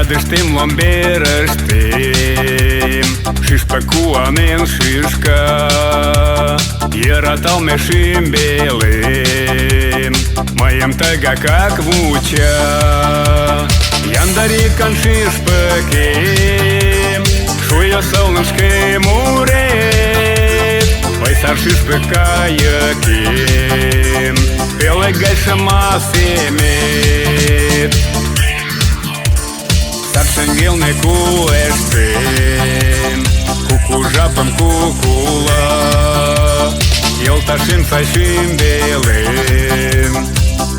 Садыштем, ломберыштем, шӱшпык куанен шӱшка. Йöраталме шӱмбелем мыйым тыгакак вуча. Яндар йӱкан шӱшпыкем, шуйо сылнын шке мурет. Ой, сар шӱшпык кайыкем, пӧлек гай шыма семет. Сад шеҥгелне куэштем, куку жапым кукула. Йолташем, сай шӱмбелем,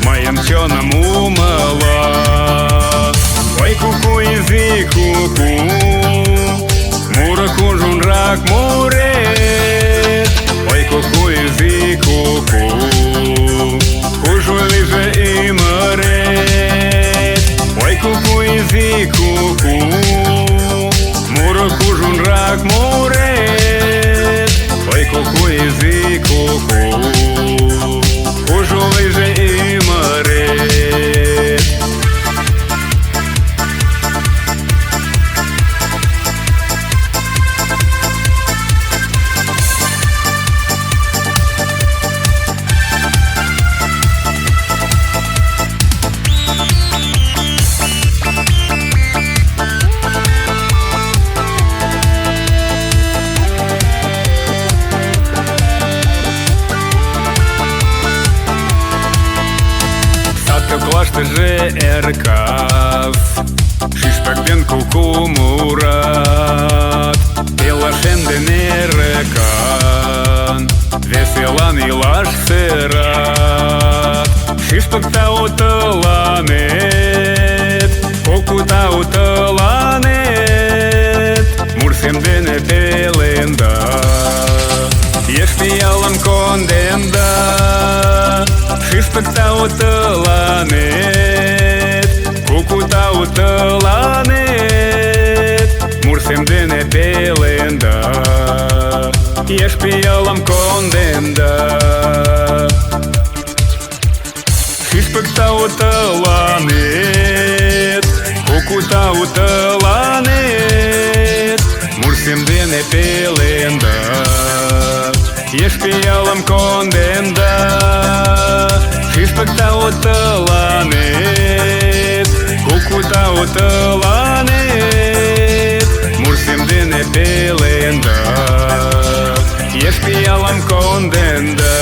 мыйын чоным умыла. Ой, куку, изи куку, муро кужунрак мурет. Ой, куку, изи куку, кужу лийже ӱмырет. Ой, куку, изи куку, муро кужунрак мурет. Ой, куку, изи куку, кужу лийже ӱмырет. Сад коклаштыже эр кас шӱшпык ден куку мурат. Пелашем ден эрыкан веселан илаш сӧрат. Шӱшпык тау тыланет, куку тау тыланет, мур сем дене пеленда еш пиалым конденда. Шӱшпык тау тыланет, куку тау тыланет, мур сем дене пеленда еш пиалым конденда. Шӱшпык тау тыланет, куку тау тыланет, мур сем дене пеленда еш пиалым конденда. Шӱшпык тау тыланет, куку тау тыланет, мур сем дене пеленда еш пиалым конденда.